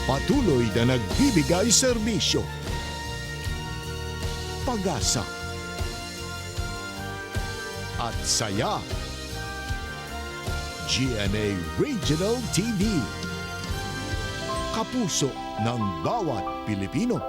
Patuloy na nagbibigay serbisyo, pag-asa, at saya. GMA Regional TV. Kapuso ng bawat Pilipino.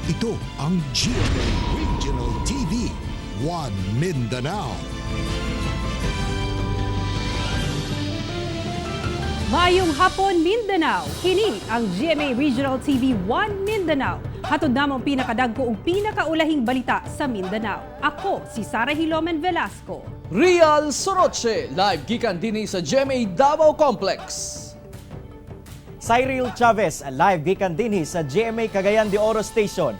Ito ang GMA Regional TV, One Mindanao. Maayong hapon, Mindanao. Kini ang GMA Regional TV 1 Mindanao. Hatod namang pinakadagko ug pinakaulahing balita sa Mindanao. Ako si Sara Hilomen Velasco. Real Soroche, live gikan dinhi sa GMA Davao Complex. Cyril Chavez, live gikan dinhi sa GMA Cagayan de Oro Station.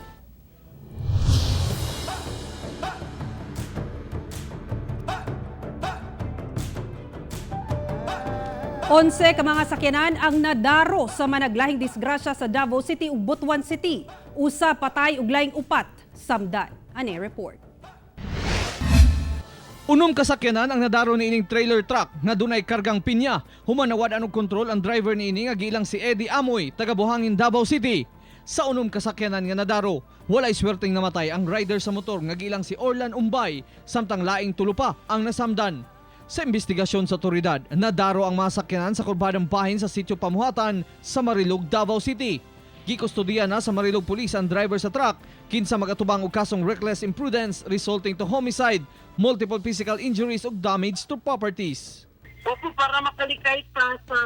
11 ka mga sakyanan ang nadaro sa managlahing disgrasya sa Davao City ug Butuan City. Usa patay ug laing upat samdan. Ane report. Unom kasakyanan ang nadaro niining trailer truck nga dunay kargang pinya. Human nawad-an og kontrol ang driver niini nga giilang si Eddie Amoy, taga Buhangin, Davao City. Sa unom kasakyanan nga nadaro, walay swerteng namatay ang rider sa motor nga giilang si Orlan Umbay, samtang laing tulo pa ang nasamdan. Sa investigasyon sa otoridad, nadaro ang mga sakyanan sa kurbadang bahin sa sitio Pamuhatan sa Marilog, Davao City. Gikustudiya na sa Marilog Police ang driver sa truck kinsa magatubang og kasong reckless imprudence resulting to homicide, multiple physical injuries ug damage to properties. Opo, para makalikay pa sa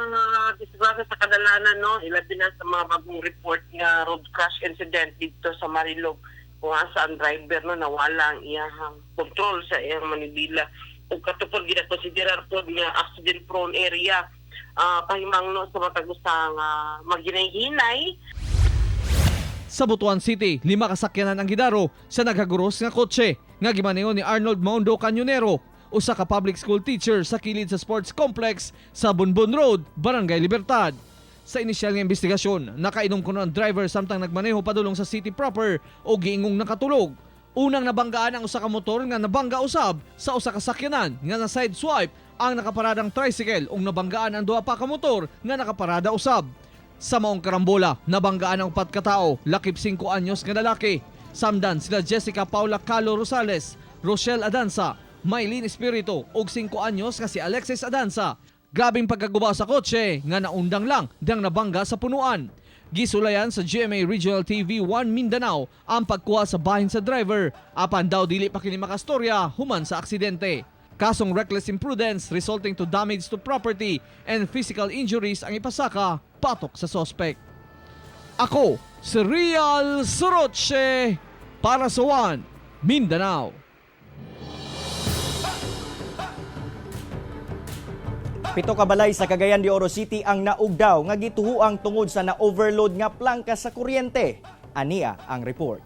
disgrasya sa kadalanan, no? Ilabi na sa mga bagong report nga road crash incident dito sa Marilog kung asa ang driver, no, nawala ang iyahang control sa iyang manibila. Ug katupod ginakonsiderar pod nga accident prone area, pahimangno sa matag usa nga maghinay-hinay. Sa Butuan City, lima kasakyanan ang gidaro sa naghaguros nga kotse nga gimaneho ni Arnold Maundo Canyonero, usa ka public school teacher sa kilid sa sports complex sa Bunbun Road, Barangay Libertad. Sa inisyal nga investigasyon, nakainom kuno ang driver samtang nagmaneho padulong sa city proper o giingong nakatulog. Unang nabanggaan ang usa ka motor nga nabangga usab sa usa ka sakyanan nga na side swipe ang nakaparadang tricycle ug nabanggaan ang duha pa ka motor nga nakaparada usab. Sa maong karambola, nabanggaan ang upat katao, lakip 5 anyos nga lalaki. Samdan sila Jessica Paula Calo Rosales, Rochelle Adanza, Mylene Espiritu ug 5 anyos nga si Alexis Adanza. Grabing pagkaguba sa kotse nga naundang lang dang nabangga sa punuan. Gisulayan sa GMA Regional TV 1 Mindanao ang pagkuha sa bahin sa driver apan daw dili pa kini makastorya human sa aksidente. Kasong reckless imprudence resulting to damage to property and physical injuries ang ipasaka patok sa sospek. Ako, si Real Soroche para sa One Mindanao. Pito ka balay sa Cagayan de Oro City ang naugdaw nga gituhuang tungod sa na-overload nga plangka sa kuryente. Ania ang report.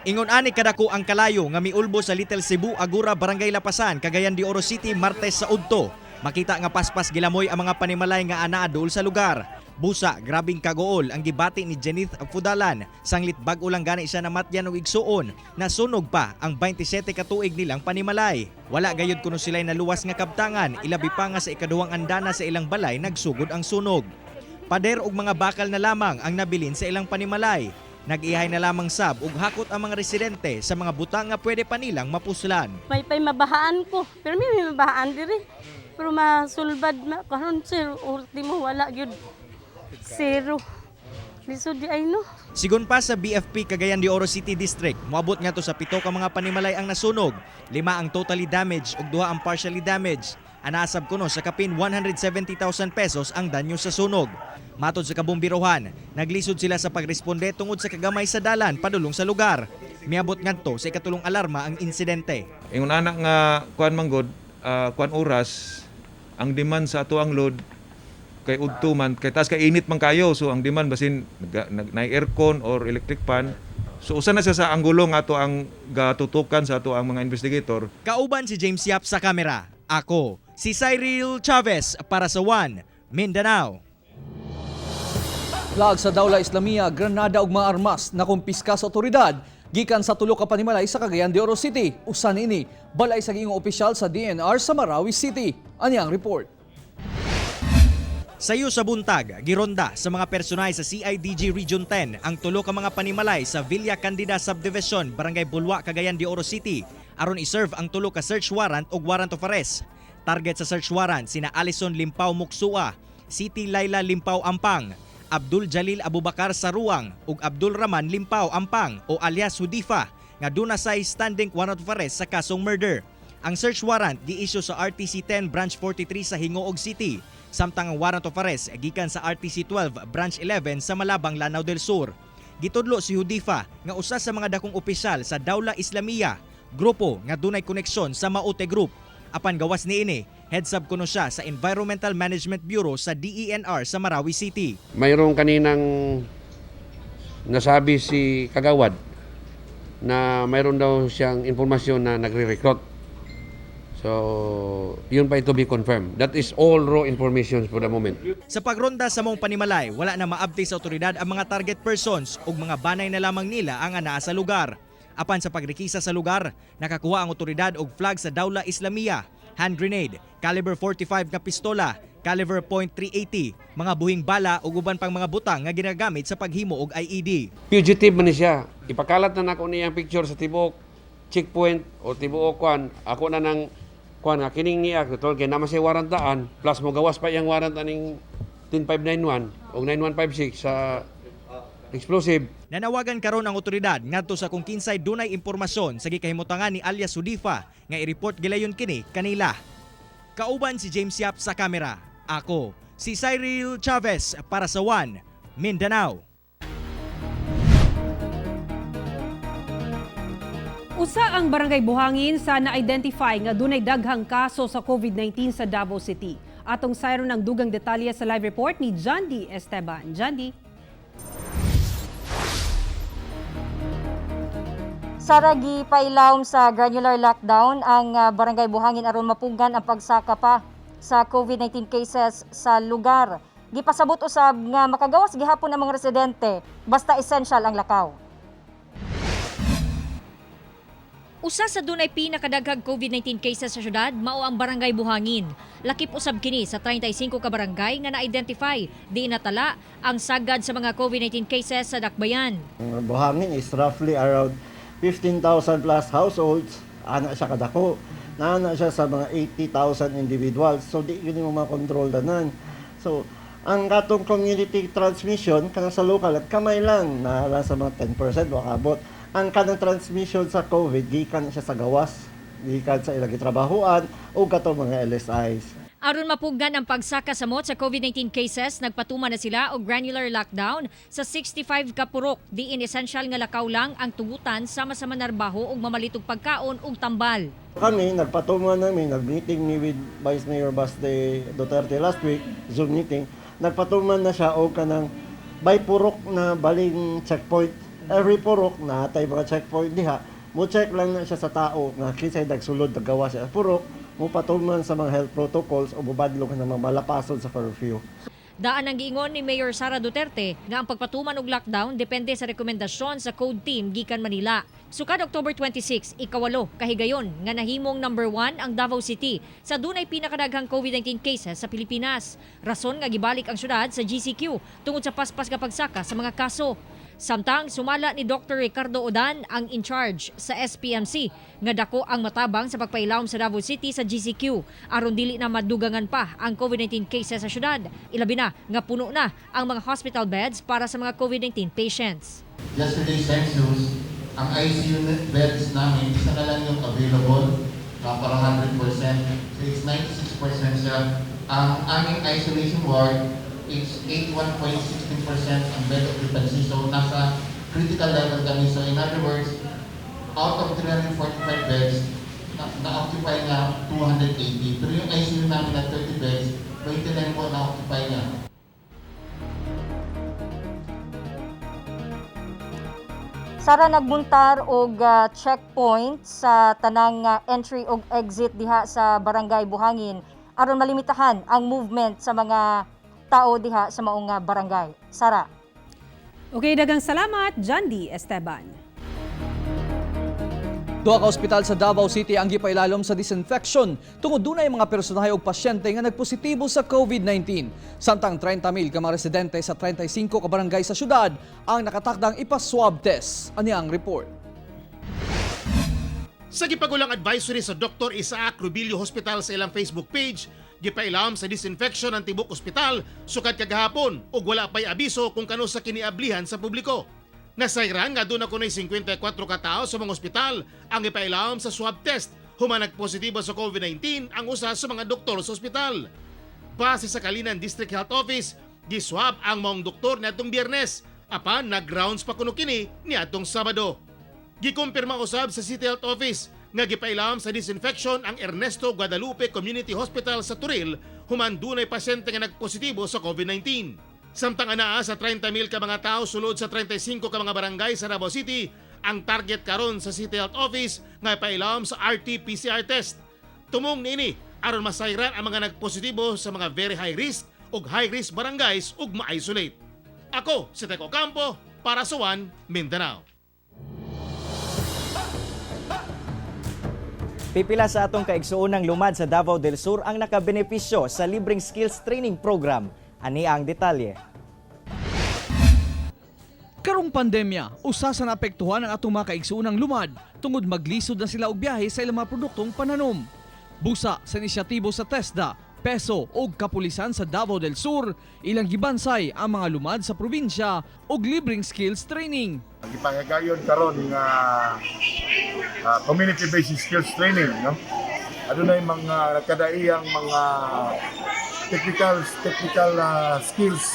Ingon ani kadako ang kalayo nga miulbo sa Little Cebu, Agura, Barangay Lapasan, Cagayan de Oro City, Martes sa udto. Makita nga paspas gilamoy ang mga panimalay nga anaa duol sa lugar. Busa, grabing kagool ang gibati ni Jenith Fudalan. Sanglit bag-o lang gani siya namatyan og igsuon. Nasunog pa ang 27 ka tuig nilang panimalay. Wala gayud kuno sila'y naluwas nga kabtangan, ilabi pa nga sa ikaduhang andana sa ilang balay nagsugod ang sunog. Pader ug mga bakal na lamang ang nabilin sa ilang panimalay. Nag-ihay na lamang sab ug hakot ang mga residente sa mga butang nga pwede pa nilang mapuslan. May pay mabahaan ko. Pero may mabahaan diri. Pero masulbad na karon sir, ultimo wala gyud. Zero. Lisod di ay no. Sigon pa sa BFP Cagayan de Oro City District, moabot ngadto sa 7 ka mga panimalay ang nasunog, 5 ang totally damaged ug 2 ang partially damaged. Anaasab kuno sa kapin 170,000 pesos ang danyo sa sunog. Matod sa kabumbirohan, naglisod sila sa pagresponde tungod sa kagamay sa dalan padulong sa lugar. Miabot ngadto sa ikatulong alarma ang insidente. Ingon anak nga kuan manggod, kuan oras ang demand sa ato ang load kay udto man kay taas kay init man kayo, so ang demand basin nag, naay aircon or electric fan, so usa na siya sa anggulo nga ato ang gatutukan sa ato ang mga investigator. Kauban si James Yap sa kamera. Ako, si Cyril Chavez para sa One Mindanao. Flag sa Dawla Islamia, granada ug mga armas na kumpiska sa otoridad gikan sa tulo ka panimalay sa Cagayan de Oro City. Usa niini balay sa giingong opisyal sa DNR sa Marawi City. Ani ang report. Sayo sa buntag, gironda sa mga personay sa CIDG Region 10 ang tulo ka mga panimalay sa Villa Candida Subdivision, Barangay Bulwa, Cagayan de Oro City aron i-serve ang tulo ka search warrant ug warrant of arrest. Target sa search warrant sina Alison Limpao Muksua, Siti Laila Limpao Ampang, Abdul Jalil Abubakar Saruang ug Abdul Rahman Limpao Ampang o alias Hudifa nga duna say standing warrant of arrest sa kasong murder. Ang search warrant gi-issue sa RTC 10 Branch 43 sa Gingoog City, samtang ang warrant of arrest gikan sa RTC 12 Branch 11 sa Malabang, Lanao del Sur. Gitudlo si Hudifa nga usa sa mga dakong opisyal sa Dawla Islamia, grupo nga dunay koneksyon sa Maute Group. Apan gawas niini, head sub kuno siya sa Environmental Management Bureau sa DENR sa Marawi City. Mayroong kaninang nasabi si Kagawad na mayroon daw siyang impormasyon na nagre-recruit. So, yun pa ito be confirmed. That is all raw information for the moment. Sa pagronda sa mong panimalay, wala na maabti sa otoridad ang mga target persons ug mga banay na lamang nila ang anaa sa lugar. Apan sa pagrekisa sa lugar, nakakuha ang otoridad og flag sa Dawla Islamia, hand grenade, caliber 45 nga pistola, caliber .380, mga buhing bala ug uban pang mga butang nga ginagamit sa paghimo og IED. Fugitive man ni siya. Ipakalat na nako niyang picture sa tibuok checkpoint o tibuok kwan. Ako na nang kwan nga kining niya tol kay naman siya warantaan plus mo gawas pa iyang warrant aning 10591 o 9156 sa explosive. Nanawagan karon ang otoridad ngadto sa kung kinsay dunay impormasyon sa gikahimutangan ni alias Hudifa nga i-report gilayon kini kanila. Kauban si James Yap sa kamera. Ako, si Cyril Chavez para sa One Mindanao. Usa ang barangay Buhangin sa na-identify nga dunay daghang kaso sa COVID-19 sa Davao City. Atong sayron ang dugang detalye sa live report ni Jandy Esteban. Jandy. Sara, gipailawom sa granular lockdown ang Barangay Buhangin aron mapugan ang pagsaka pa sa COVID-19 cases sa lugar. Gipasabot usab nga makagawas gihapon ang mga residente basta essential ang lakaw. Usa sa dunay pinakadaghang COVID-19 cases sa syudad mao ang Barangay Buhangin. Lakip usab kini sa 35 ka barangay nga na-identify di natala ang sagad sa mga COVID-19 cases sa dakbayan. Ang Buhangin is roughly around 15,000 plus households. Ana siya kadako. Naana siya sa mga 80,000 individuals. So di yun yung makontrol tanan. So ang katong community transmission kanang sa local at kamay lang na sa mga 10% makabot. Ang kanang transmission sa COVID gikan siya sa gawas, gikan sa ilang gitrabahuan o katong mga LSIs. Aron mapugnan ang pagsaka samot sa COVID-19 cases, nagpatuman na sila og granular lockdown sa 65 ka purok. Diin essential nga lakaw lang ang tugutan sama sa manarbaho ug mamalitog pagkaon ug tambal. Kami, nagpatuman namin, nag-meeting mi with Vice Mayor Baste Duterte last week, Zoom meeting. Nagpatuman na siya og kanang by purok na baling checkpoint. Every purok na tay mga checkpoint diha, mo check lang na siya sa tao nga kinsay nagsulod naggawa siya purok, mo patuman sa mga health protocols o mubadlong na mga malapason sa curfew. Daan ang giingon ni Mayor Sara Duterte nga ang pagpatuman og lockdown depende sa rekomendasyon sa code team gikan Manila. Sukad October 26, 8 kahigayon nga nahimong number 1 ang Davao City sa dunay pinakadaghang COVID-19 cases sa Pilipinas. Rason nga gibalik ang syudad sa GCQ tungod sa paspas nga pagsaka sa mga kaso. Samtang sumala ni Dr. Ricardo Odan ang in charge sa SPMC nga dako ang matabang sa pagpailawom sa Davao City sa GCQ aron dili na madugangan pa ang COVID-19 cases sa syudad. Ilabi na nga puno na ang mga hospital beds para sa mga COVID-19 patients. Yesterday's census, ang ICU beds namin, isa na lang yung available na para 100%. So it's 96% siya. Ang aming isolation ward, it's 81.16% ang bed occupancy. So nasa critical level kami. So in other words, out of 345 beds, na-occupy na 280. Pero yung ICU namin na 30 beds, 29 po na-occupy na. Sara, nagmuntar og checkpoint sa tanang entry og exit diha sa Barangay Buhangin aron malimitahan ang movement sa mga tao diha sa maong barangay. Sara. Okay, daghang salamat, Jandy Esteban. Duha ka ospital sa Davao City ang gipailalom sa disinfection tungod dunay mga personahe og pasyente nga nagpositibo sa COVID-19. Samtang 30,000 ka mga residente sa 35 ka barangay sa syudad ang nakatakdang ipa-swab test. Ani ang report. Sa gipagulang advisory sa Dr. Isaac Rubillo Hospital sa ilang Facebook page, gipailam sa disinfection ang tibok ospital sukad kagahapon ug wala pay abiso kung kanusa kiniablihan sa publiko. Nasayran nga duna kunoy 54 ka tawo sa mga ospital ang ipailam sa swab test human nagpositibo sa COVID-19 ang usa sa mga doktor sa ospital. Base sa Calinan District Health Office, giswab ang maong doktor niadtong Biyernes apan nag-rounds pa kuno kini niadtong Sabado. Gikumpirma usab sa City Health Office nga gipailam sa disinfection ang Ernesto Guadalupe Community Hospital sa Toril human dunay pasyente nga nagpositibo sa COVID-19. Samtang anaa sa 30,000 ka mga tao sulod sa 35 ka mga barangay sa Davao City ang target karon sa City Health Office nga ipailam sa RT-PCR test. Tumong niini aron masayran ang mga nagpositibo sa mga very high risk ug high risk barangays ug ma-isolate. Ako si Teko Campo para sa One Mindanao. Pipila sa atong kaigsuonang lumad sa Davao del Sur ang nakabenepisyo sa libreng skills training program. Ani ang detalye. Karong pandemya, usa sa naapektuhan ang atong mga kaigsuonang lumad tungod maglisod na sila og biyahe sa ilang mga produktong pananom. Busa sa inisyatibo sa TESDA, PESO ug kapulisan sa Davao del Sur, ilang gibansay ang mga lumad sa probinsya og libreng skills training. Gipangagayon karon nga community-based skills training, no? Adunay mga nagkadaiyang mga technical skills.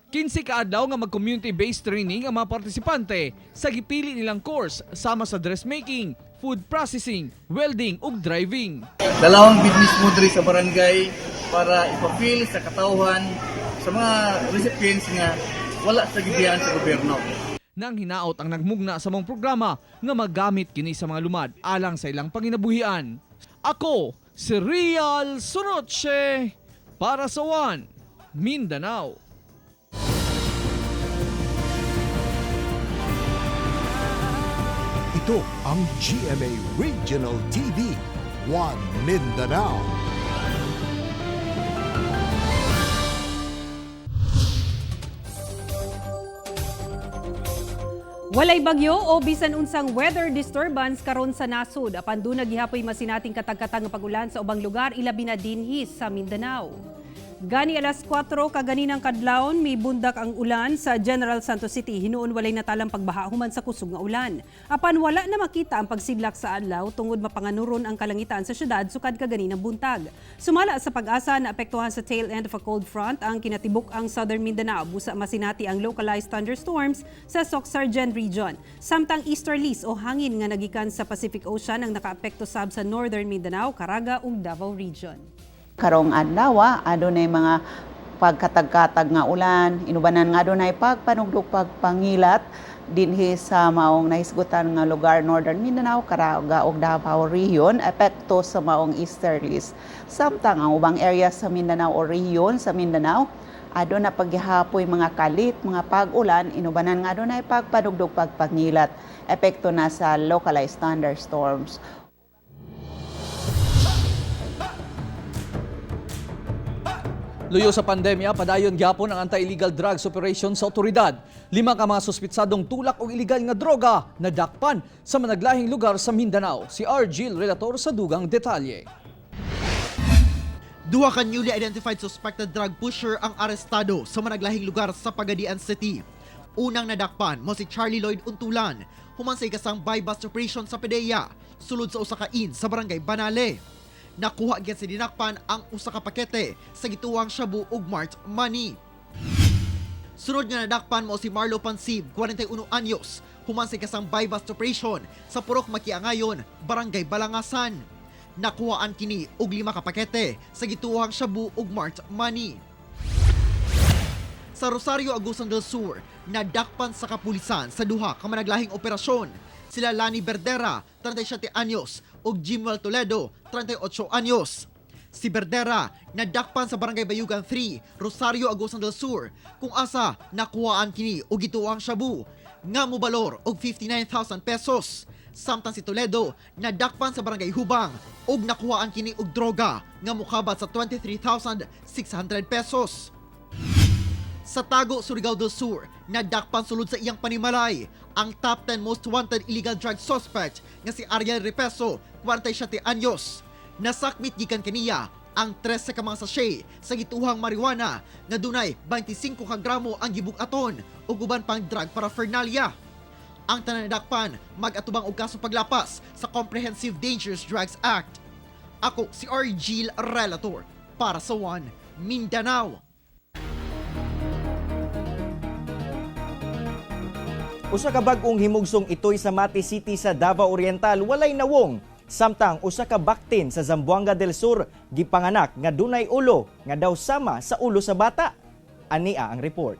15 ka adlaw nga mag-community-based training ang mga partisipante sa gipili nilang course sama sa dressmaking, food processing, welding ug driving. Dalawang business mo diri sa barangay para ipapil sa katawhan sa mga recipients nga wala sa gibiyan sa gobyerno. Nang hinaot ang nagmugna sa maong programa nga magamit kini sa mga lumad alang sa ilang panginabuhian. Ako si Real Soroche para sa One Mindanao. Ito ang GMA Regional TV, One Mindanao. Walay bagyo o bisan unsang weather disturbance karon sa nasod apan duna gihapoy masinating katagkatag nga pag-ulan sa ubang lugar, ilabi na dinhi sa Mindanao. Gani alas 4 kaganinang kadlawon, may bundak ang ulan sa General Santos City. Hinuon walay natalang pagbaha human sa kusog nga ulan. Apan wala na makita ang pagsidlak sa adlaw tungod mapanganuron ang kalangitan sa syudad sukad kaganinang buntag. Sumala sa PAGASA na apektuhan sa tail end of a cold front ang kinatibuk ang Southern Mindanao. Busa masinati ang localized thunderstorms sa Soccsksargen region. Samtang easterlies o hangin nga nagikan sa Pacific Ocean ang nakaapekto sab sa Northern Mindanao, Caraga ug Davao region. Karong adlaw, adunay mga pagkatagkatag nga ulan, inubanan nga adunay pagpanugdog, pagpangilat dinhi sa maong nahisgutan nga lugar, Northern Mindanao, Caraga ug Davao Region, epekto sa maong easterlies. Samtang ang ubang area sa Mindanao o region sa Mindanao, aduna paggihapoy mga kalit, mga pag-ulan, inubanan nga adunay pagpanugdog, pagpangilat, epekto na sa localized thunderstorms. Luyo sa pandemya, padayon gyapon ang anti-illegal drugs operation sa otoridad. Lima ka mga suspitsadong tulak og illegal nga droga nadakpan sa managlahing lugar sa Mindanao. Si Argil Relator sa dugang detalye. Duha ka newly identified suspected drug pusher ang arestado sa managlahing lugar sa Pagadian City. Unang nadakpan mao si Charlie Lloyd Untulan, human sa ikasang buy-bust operation sa PDEA, sulod sa usa ka inn sa barangay Banale. Nakuha gyud sa dinakpan ang usa ka pakete sa gituwang shabu ug marked money. Sunod nga nadakpan mao si Marlo Pansib, 41 anyos, human sa ikasang buy-bust operation sa Purok Makiangayon, Barangay Balangasan. Nakuhaan kini og lima ka pakete sa gituwang shabu ug marked money. Sa Rosario, Agusan del Sur, nadakpan sa kapulisan sa duha ka managlahing operasyon. Sila Lani Berdera, 37 anyos, ug Jimuel Toledo, 38 anyos. Si Berdera nadakpan sa Barangay Bayugan 3, Rosario, Agusan del Sur, kung asa nakuhaan kini og gituwang shabu nga mobalor og 59,000 pesos. Samtang si Toledo nadakpan sa Barangay Hubang ug nakuhaan kini og droga nga mokabat sa 23,600 pesos. Sa Tago, Surigao del Sur, nadakpan sulod sa iyang panimalay ang top 10 most wanted illegal drug suspect nga si Ariel Repeso, 47 anyos. Nasakmit gikan kaniya ang 13 ka mga sachet sa gituhang marijuana nga dunay 25 ka gramo ang gibug-aton ug uban pang drug paraphernalia. Ang tanan nadakpan mag-atubang og kaso paglapas sa Comprehensive Dangerous Drugs Act. Ako si Argil Relator para sa One Mindanao. Usa ka bag-ong himugsong itoy sa Mati City sa Davao Oriental walay nawong. Samtang usa ka baktin sa Zamboanga del Sur gipanganak nga dunay ulo nga daw sama sa ulo sa bata. Ania ang report.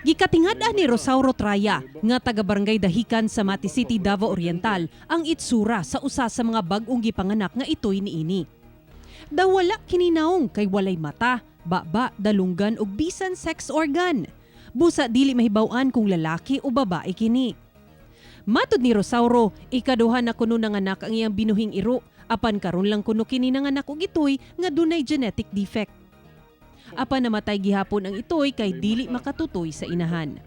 Gikatingad ni Rosauro Traya nga taga Barangay Dahican sa Mati City, Davao Oriental ang itsura sa usa sa mga bag-ong gipanganak nga itoy niini. Daw wala kini naong kay walay mata, baba, dalunggan ug bisan sex organ. Busa dili mahibaw-an kung lalaki o babae kini. Matod ni Rosauro, ikaduha na kuno nanganak ang iyang binuhing iro, apan karon lang kuno kini nanganak og itoy nga dunay genetic defect. Apan namatay gihapon ang itoy kay dili makatutoy sa inahan.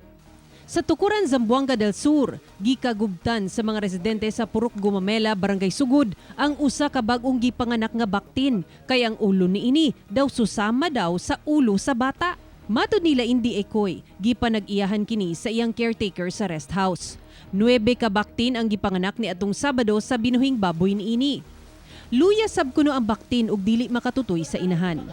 Sa Tukuran, Zamboanga del Sur, gikagubtan sa mga residente sa Purok Gumamela, Barangay Sugod, ang usa ka bag-ong gipanganak nga baktin kay ang ulo niini daw susama daw sa ulo sa bata. Matod nila Indi Ekoy, gipanag-iyahan kini sa iyang caretaker sa rest house. 9 ka baktin ang gipanganak ni atong Sabado sa binuhing baboy niini. Luya sab kuno ang baktin ug dili makatutoy sa inahan.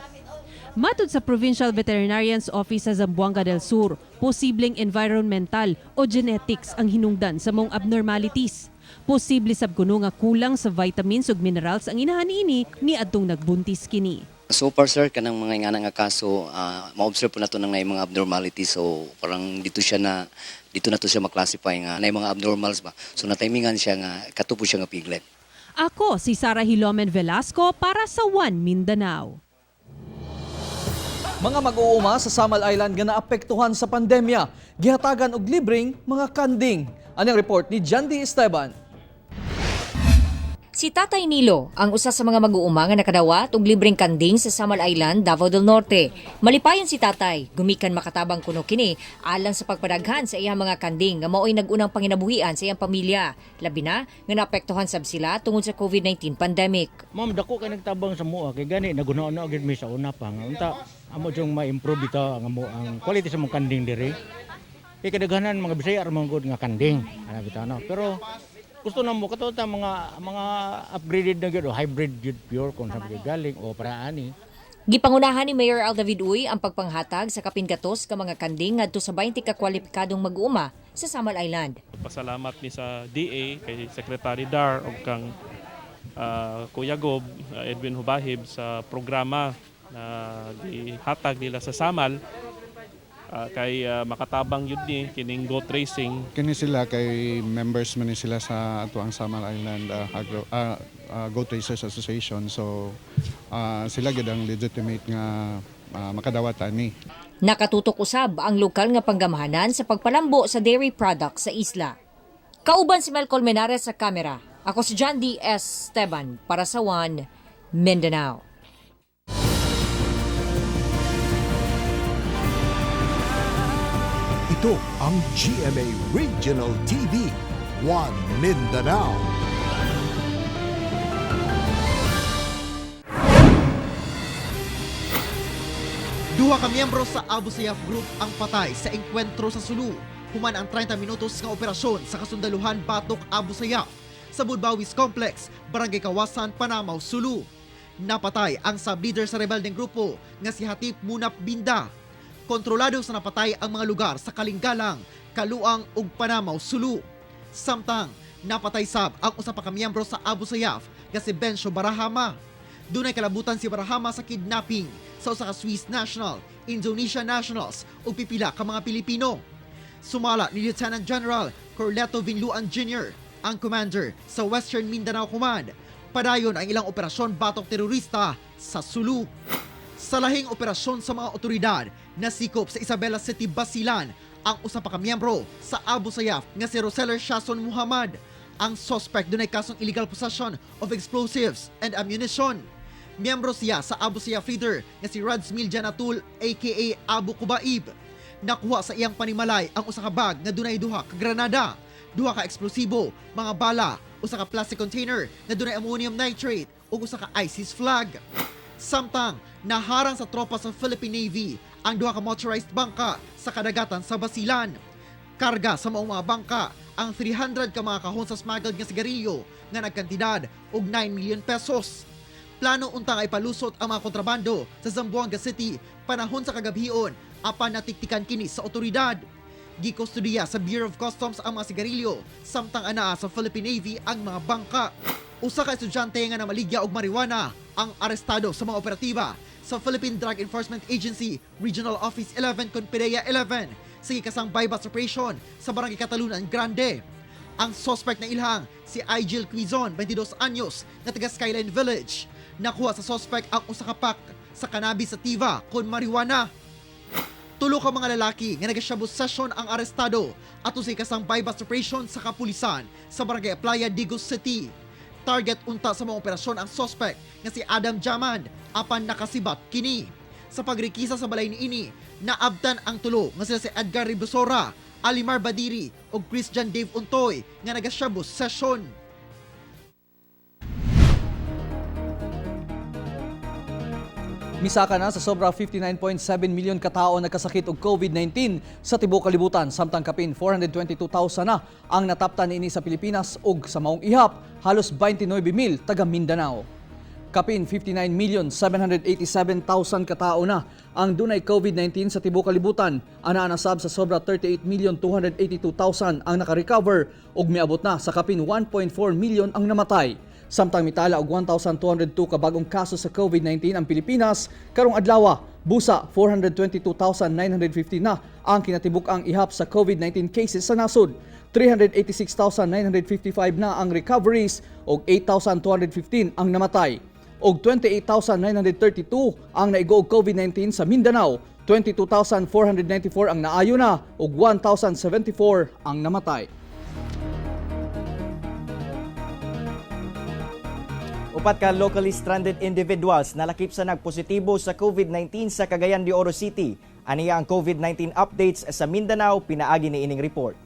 Matod sa Provincial Veterinarian's Office sa Zamboanga del Sur, posibleng environmental o genetics ang hinungdan sa maong abnormalities. Posible sab kuno nga kulang sa vitamins ug minerals ang inahan niini niadtong nagbuntis kini. So far sir, kanang mga ingana nga kaso, ma-observe po nato nang naay mga abnormalities, so parang dito na to siya ma-classify nga naay mga abnormals ba. So na-timingan siya nga kato po siya nga piglet. Ako si Sara Hilomen Velasco para sa One Mindanao. Mga mag-uuma sa Samal Island nga naapektuhan sa pandemya, gihatagan og libreng mga kanding. Anang report ni Jandy Esteban. Si Tatay Nilo ang usa sa mga mag-uuma nga nakadawat og libreng kanding sa Samal Island, Davao del Norte. Malipayon si Tatay, gumikan makatabang kuno kini alang sa pagpadaghan sa iyang mga kanding nga maoy nag-unang panginabuhian sa iyang pamilya. Labi na nga naapektuhan sab sila tungod sa COVID-19 pandemic. Ma'am, dako kay nagtabang sa mua kay gani naguna-una gyud mi sa una pa nga unta amo jung ma-improve ito ang amo ang quality sa mong kanding diri. Kay kadaghanan mga Bisaya ra man gud nga kanding ana bitaw no. Pero gusto na mo kato ta mga upgraded na gyud o hybrid gyud pure kung sa galing o para ani. Gipangunahan ni Mayor Al David Uy ang pagpanghatag sa kapin-gatos ka mga kanding ngadto sa 20 ka kwalipikadong mag-uuma sa Samal Island. Pasalamat mi sa DA kay Secretary Dar ug kang Kuya Gob Edwin Hubahib sa programa na gihatag nila sa Samal kay makatabang yun ni kining goat racing. Kini sila kay members man ni sila sa atuang Samal Island Goat Racers Association, so sila gid ang legitimate nga makadawat ani. Nakatutok usab ang lokal nga panggamhanan sa pagpalambo sa dairy products sa isla. Kauban si Mel Colmenares sa kamera. Ako si John D. S. Esteban para sa One Mindanao. Ito ang GMA Regional TV, One Mindanao. Duha ka miyembro sa Abu Sayyaf Group ang patay sa engkwentro sa Sulu. Human ang 30 minutos nga operasyon sa kasundaluhan batok Abu Sayyaf sa Budbawis Complex, Barangay Kawasan, Panamaw, Sulu. Napatay ang sub-leader sa rebeldeng grupo nga si Hatip Munap Binda. Kontrolado sa napatay ang mga lugar sa Kalinggalang, Kaluang ug Panamaw, Sulu. Samtang napatay sab ang usa pa ka miyembro sa Abu Sayyaf nga si Bencio Barahama. Dunay kalabutan si Barahama sa kidnapping sa usa ka Swiss national, Indonesia nationals ug pipila ka mga Pilipino. Sumala ni Lieutenant General Corleto Vinluan Jr., ang commander sa Western Mindanao Command. Padayon ang ilang operasyon batok terorista sa Sulu. Sa lahing operasyon sa mga otoridad, nasikop sa Isabela City, Basilan ang usa pa ka miyembro sa Abu Sayyaf nga si Roseller Shason Muhammad. Ang suspect dunay kasong illegal possession of explosives and ammunition. Miyembro siya sa Abu Sayyaf leader nga si Radzmil Janatul aka Abu Kubaib. Nakuha sa iyang panimalay ang usa ka bag nga dunay duha ka granada, duha ka eksplosibo, mga bala, usa ka plastic container nga dunay ammonium nitrate ug usa ka ISIS flag. Samtang naharang sa tropa sa Philippine Navy ang duha ka motorized bangka sa kadagatan sa Basilan. Karga sa maong mga bangka ang 300 ka mga kahon sa smuggled nga sigarilyo nga nagkantidad og 9 million pesos. Plano unta nga ipalusot ang mga kontrabando sa Zamboanga City panahon sa kagabhion apan natiktikan kini sa otoridad. Gikustudiya sa Bureau of Customs ang mga sigarilyo samtang anaa sa Philippine Navy ang mga bangka. Usa ka estudyante nga namaligya og marijuana ang arestado sa mga operatiba sa Philippine Drug Enforcement Agency Regional Office 11 Conpidea 11 sa gikasang buy-bust operation sa Barangay Catalunan Grande. Ang suspect na ilhang si Igel Quizon, 22 anyos, nga taga Skyline Village. Nakuha sa suspect ang usa ka pack sa cannabis sativa kon marijuana. Tulo ka mga lalaki nga nagashabu session ang arestado ato sa ikasang buy-bust operation sa kapulisan sa Barangay Playa, Digos City. Target unta sa mga operasyon ang suspect nga si Adam Jaman apan nakasibat kini. Sa pagrikisa sa balay niini, naabtan ang tulo nga sila si Edgar Ribosora, Alimar Badiri ug Christian Dave Untoy nga nagashabu session. Misaka na sa sobra 59.7 milyon katao nagkasakit og COVID-19 sa tibuok kalibutan, samtang kapin 422,000 na ang nataptan niini sa Pilipinas ug sa maong ihap halos 29,000 taga Mindanao. Kapin 59,787,000 katao na ang dunay COVID-19 sa tibuok kalibutan. Ana nasab sa sobra 38,282,000 ang nakarecover ug miabot na sa kapin 1.4 milyon ang namatay. Samtang mitala og 1,202 ka bagong kaso sa COVID-19 ang Pilipinas karong adlaw, busa 422,950 na ang kinatibuk-ang ihap sa COVID-19 cases sa nasod. 386,955 na ang recoveries ug 8,215 ang namatay. Og 28,932 ang naigo og COVID-19 sa Mindanao, 22,494 ang naayo na ug 1,074 ang namatay. Upat ka locally stranded individuals nalakip sa nagpositibo sa COVID-19 sa Cagayan de Oro City. Aniya ang COVID-19 updates sa Mindanao pinaagi ni ining report.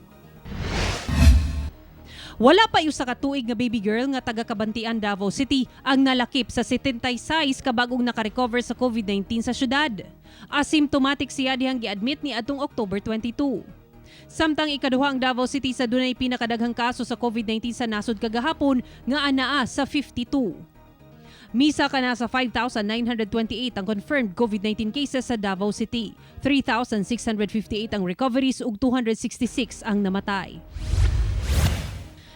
Wala pa usa ka tuig nga baby girl nga taga Kabantian, Davao City ang nalakip sa 76 ka bagong nakarecover sa COVID-19 sa syudad. Asymptomatic siya dihang giadmit ni atong October 22. Samtang ikaduha ang Davao City sa dunay pinakadaghang kaso sa COVID-19 sa nasod kagahapon nga anaa sa 52. Misa ka na sa 5,928 ang confirmed COVID-19 cases sa Davao City. 3,658 ang recoveries ug 266 ang namatay.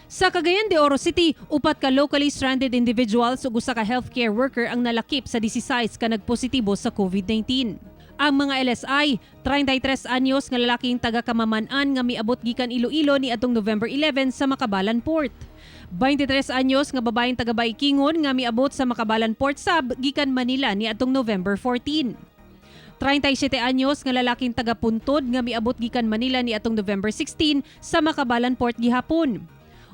Sa Cagayan de Oro City, upat ka locally stranded individuals ug usa ka healthcare worker ang nalakip sa 16 ka nagpositibo sa COVID-19. Ang mga LSI, 33 anyos nga lalaking taga Kamaman-an nga miabot gikan Iloilo ni atong November 11 sa Makabalan Port. 23 anyos nga babaeng taga Baikingon nga miabot sa Makabalan Port sab gikan Manila ni atong November 14. 37 anyos nga lalaking taga Puntod nga miabot gikan Manila ni atong November 16 sa Makabalan Port gihapon.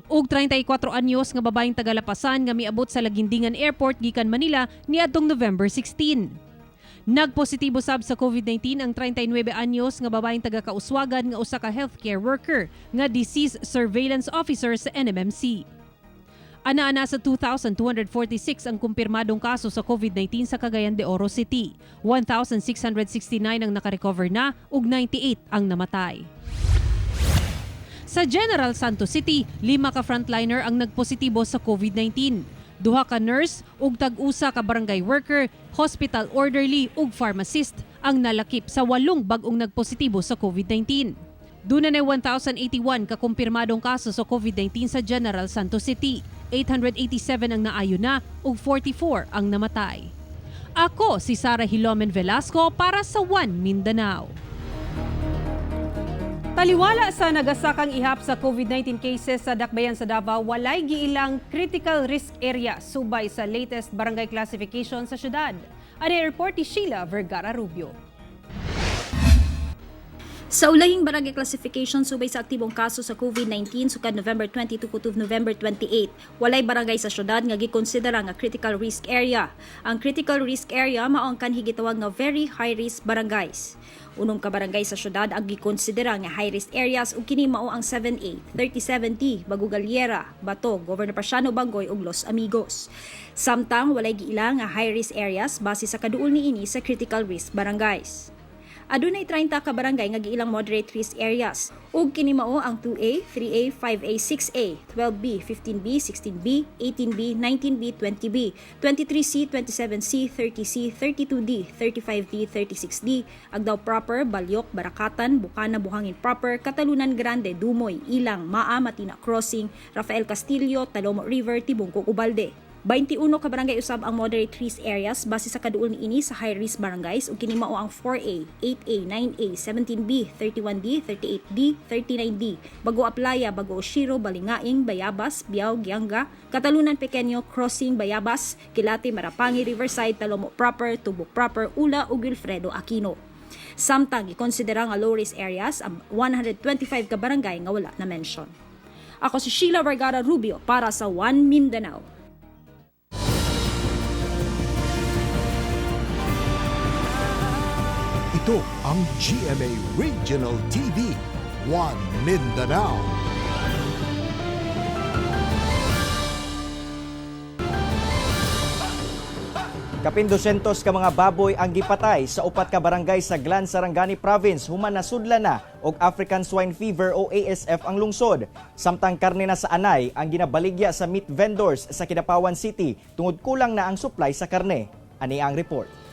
Ug 34 anyos nga babaeng taga Lapasan nga miabot sa Lagindingan Airport gikan Manila niadtong November 16. Nagpositibo sab sa COVID-19 ang 39 anyos nga babaeng taga-Kauswagan nga usa ka healthcare worker nga disease surveillance officer sa NMMC. Ana-ana sa 2,246 ang kumpirmadong kaso sa COVID-19 sa Cagayan de Oro City. 1,669 ang nakarecover na ug 98 ang namatay. Sa General Santos City, 5 ka frontliner ang nagpositibo sa COVID-19. 2 ka nurse ug tag-usa ka barangay worker, hospital orderly ug pharmacist ang nalakip sa 8 bag-ong nagpositibo sa COVID-19. Duna na 1,081 ka kumpirmadong kaso sa COVID-19 sa General Santos City. 887 ang naayo na ug 44 ang namatay. Ako si Sara Hilomen Velasco para sa One Mindanao. Taliwala sa nagasakang ihap sa COVID-19 cases sa Dakbayan sa Davao, walay giilang critical risk area subay sa latest barangay classification sa syudad. Ani report ni Sheila Vergara Rubio. Sa ulahing barangay classification subay sa aktibong kaso sa COVID-19 sukad November 22 kutob November 28, walay barangay sa syudad nga gikonsidera nga critical risk area. Ang critical risk area mao ang kanhi gitawag nga very high risk barangays. 6 ka barangay sa syudad ang gikonsidera nga high risk areas ug kini mao ang 7A, 37D, Bago Galiera, Bato, Governor Paciano Bangoy ug Los Amigos. Samtang walay giila nga high risk areas base sa kaduol niini sa critical risk barangays. Adunay 30 ka barangay nga giilang moderate risk areas ug kini mao ang 2A, 3A, 5A, 6A, 12B, 15B, 16B, 18B, 19B, 20B, 23C, 27C, 30C, 32D, 35D, 36D, Agdao Proper, Balyok, Barakatan, Bukana, Buhangin Proper, Catalunan Grande, Dumoy, Ilang, Maa, Matina Crossing, Rafael Castillo, Talomo River, Tibungko, Ubalde. 21 ka barangay usab ang moderate risk areas base sa kaduol niini sa high risk barangays ug kini mao ang 4A, 8A, 9A, 17B, 31D, 38D, 39D, Bago Aplaya, Bago Oshiro, Balingaing, Bayabas, Biao, Gianga, Catalunan Pequeño, Crossing, Bayabas, Kilate, Marapangi, Riverside, Talomo Proper, Tubok Proper, Ula ug Wilfredo Aquino. Samtang gikonsidera nga low risk areas ang 125 ka barangay nga wala na mention. Ako si Sheila Vergara Rubio para sa One Mindanao. Ito ang GMA Regional TV, One Mindanao. Kapin 200 ka mga baboy ang gipatay sa 4 ka barangay sa Glan, Sarangani Province human nasudlan na og African Swine Fever o ASF ang lungsod. Samtang karne na sa anay ang ginabaligya sa meat vendors sa Kidapawan City tungod kulang na ang supply sa karne. Ani ang report.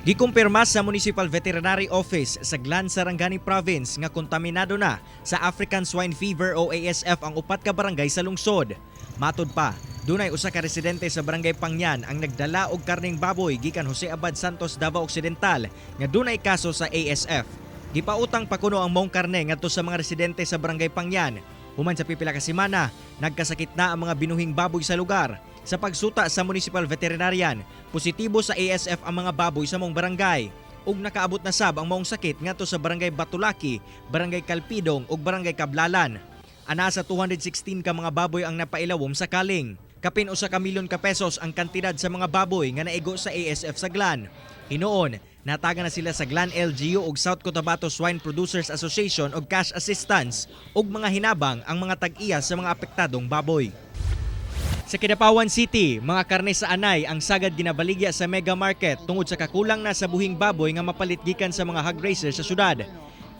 Gikumpirma sa Municipal Veterinary Office sa Glan, Sarangani Province nga kontaminado na sa African Swine Fever o ASF ang 4 ka barangay sa lungsod. Matod pa, dunay usa ka residente sa barangay Pangyan ang nagdala og karning baboy gikan Jose Abad Santos, Davao Occidental nga dunay kaso sa ASF. Gipautang pa kuno ang maong karne ngadto sa mga residente sa barangay Pangyan. Human sa pipila ka semana, nagkasakit na ang mga binuhing baboy sa lugar. Sa pagsuta sa Municipal Veterinarian, positibo sa ASF ang mga baboy sa maong barangay. Ug nakaabot na sab ang maong sakit ngadto sa barangay Batulaki, barangay Kalpidong ug barangay Kablalan. Ana sa 216 ka mga baboy ang napailawom sa kaling. Kapin 1 ka milyon ka pesos ang kantidad sa mga baboy nga naigo sa ASF sa Glan. Hinuon, nataga na sila sa Glan LGU ug South Cotabato Swine Producers Association og cash assistance ug mga hinabang ang mga tag-iya sa mga apektadong baboy. Sa Kidapawan City, mga karne sa anay ang sagad ginabaligya sa mega market tungod sa kakulang na sa buhing baboy nga mapalit gikan sa mga hog raiser sa syudad.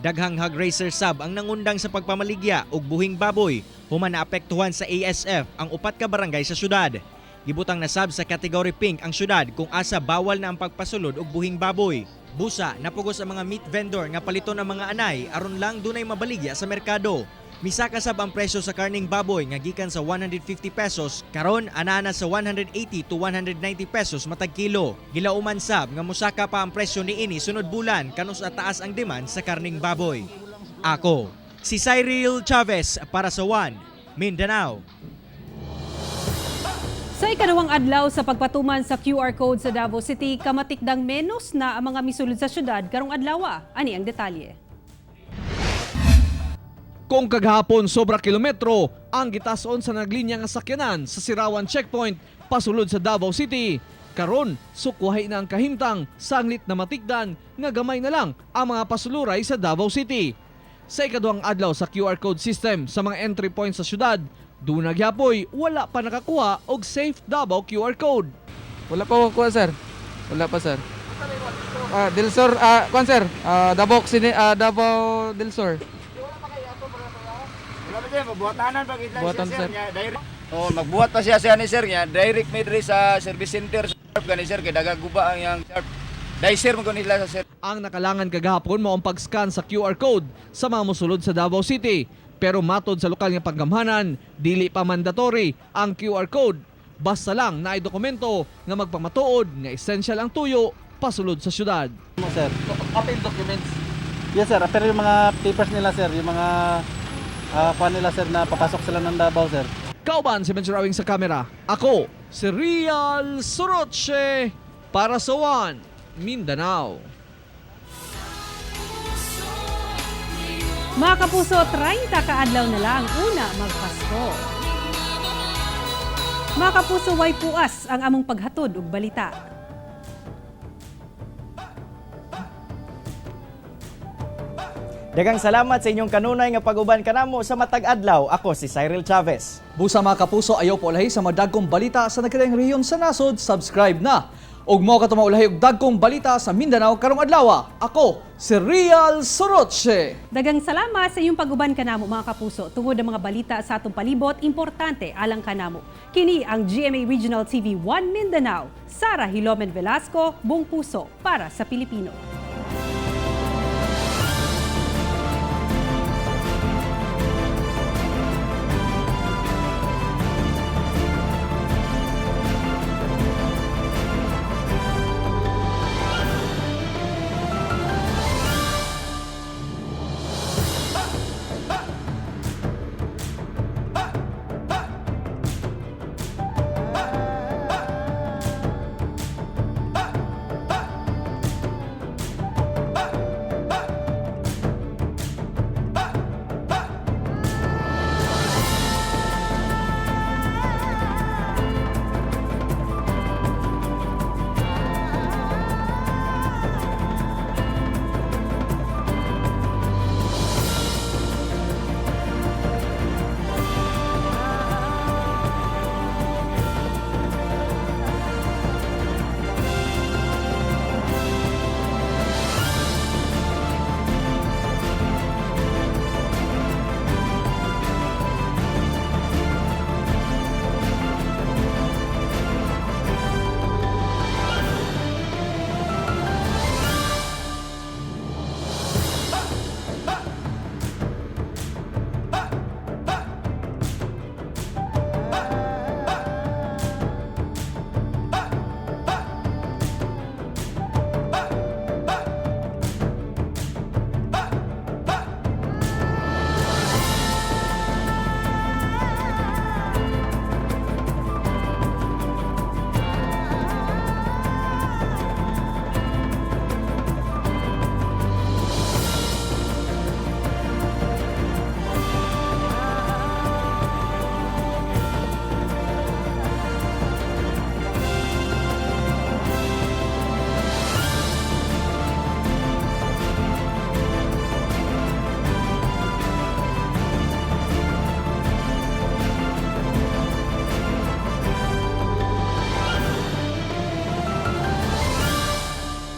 Daghang hog raiser sab ang nangundang sa pagpamaligya og buhing baboy human naapektuhan sa ASF ang 4 ka barangay sa syudad. Gibutang na sab sa category pink ang syudad kung asa bawal na ang pagpasulod og buhing baboy. Busa, napugos ang mga meat vendor nga paliton ang mga anay aron lang dunay mabaligya sa merkado. Misaka sab ang presyo sa karning baboy nga gikan sa 150 pesos karon ana sa 180 to 190 pesos matag kilo. Gilauman sab nga mosaka pa ang presyo niini sunod bulan kanus taas ang demand sa karning baboy. Ako si Cyril Chavez para sa One Mindanao. Sa ikalawang adlaw sa pagpatuman sa QR code sa Davao City, kamatikdang menos na ang mga misulod sa syudad karong adlaw. Ani ang detalye. Kung kagahapon sobra kilometro ang gitason sa naglinya nga sakyanan sa Sirawan Checkpoint pasulod sa Davao City. Karon, sukwahi na ang kahimtang sanglit na matikdan nga gamay na lang ang mga pasuluray sa Davao City. Sa ikaduhang adlaw sa QR code system sa mga entry points sa syudad, duna gyapoy wala pa nakakuha og Safe Davao QR code. Wala pa kuha, sir. Wala pa, sir. Del Sur, kuan, sir. Davao Davao del Sur. Wala pa, sir, mabuhatanan pag idla Buhatan, siya, sir. sir. Nya, direct. Oh, magbuhat pa siya siya ni sir nya, direct may diri sa service center sir gani sir kay dagaguba ang yang sir. Dai sir mo nila sa sir. Ang nakalangan kagahapon mao ang pag-scan sa QR code sa mga mosulod sa Davao City. Pero matod sa lokal nga panggamhanan, dili pa mandatory ang QR code. Basta lang naay dokumento nga magpamatuod nga essential ang tuyo pasulod sa syudad. Mo, sir. Open documents. Yes, sir. Pero yung mga papers nila, sir, yung mga kuha nila, sir, na papasok sila ng Davao, sir. Kauban si Benjo Rawing sa kamera. Ako, si Real Soroche para sa One Mindanao. Mga kapuso, 30 kaadlaw na lang una magpasko. Mga kapuso, way puas ang among paghatod og balita. Daghang salamat sa inyong kanunay nga pag-uban kanamo sa matag adlaw. Ako si Cyril Chavez. Busa mga kapuso, ayaw po ulahi sa madagkong balita sa nagkadaing rehiyon sa nasod, subscribe na. Ug mo ka ulahi og dagkong balita sa Mindanao karong adlaw. Ako si Real Soroche. Daghang salamat sa inyong pag-uban kanamo mga kapuso tungod ang mga balita sa atong palibot, importante alang kanamo. Kini ang GMA Regional TV 1 Mindanao. Sara Hilomen Velasco, buong puso para sa Pilipino.